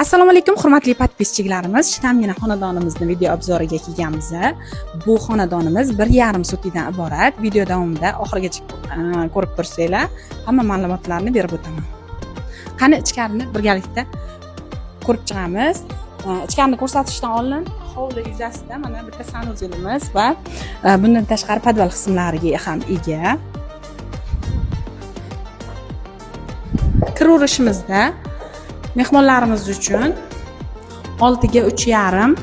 Assalomu alaykum, hurmatli подписчик larimiz. Shinamgina xonadonimizni video обзор iga kelganmiz. Bu xonadonimiz 1,5 sotikdan iborat. Video davomida oxirigacha ko'rib tursanglar, hamma ma'lumotlarni berib o'taman. Qani, ichkarini birgalikda ko'rib chiqamiz. Ichkarini ko'rsatishdan oldin hovli yuzasida mana bitta санузел imiz va bundan tashqari podval qismlariga ham ega. Kiraverishimizda mehmonlarimiz uchun 6 ga 3,5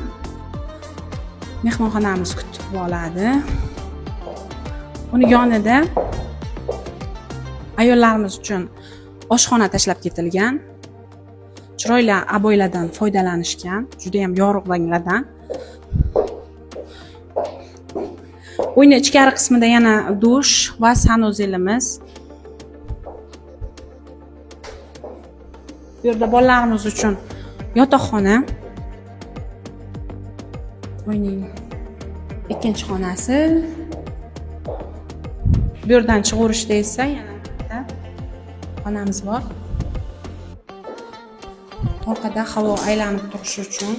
mehmonxonamiz kutib oladi. Uni yonida ayollarimiz uchun oshxona tashlab ketilgan. Chiroyli обой lardan foydalanishgan, juda ham yorug' ranglardan. Uyni ichkari qismida yana dush va санузел imiz. Bu yerda bolalarimiz uchun yotoqxona. Uyning ikkinchi xonasi. Bu yerdan chiqaverishda esa yana bitta xonamiz bor. Orqada havo aylanib turishi uchun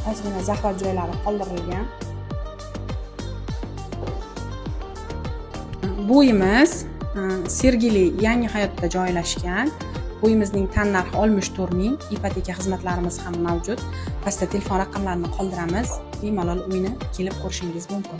ozgina захват joylari qoldirilgan. Bu uyimiz Sergeli Yangi Hayotda joylashgan. Bu uyimizning tannarxi 64 ming. Ipoteka xizmatlarimiz ham mavjud. Pastda telefon raqamlarini qoldiramiz. Bemalol uyni kelib ko'rishingiz mumkin.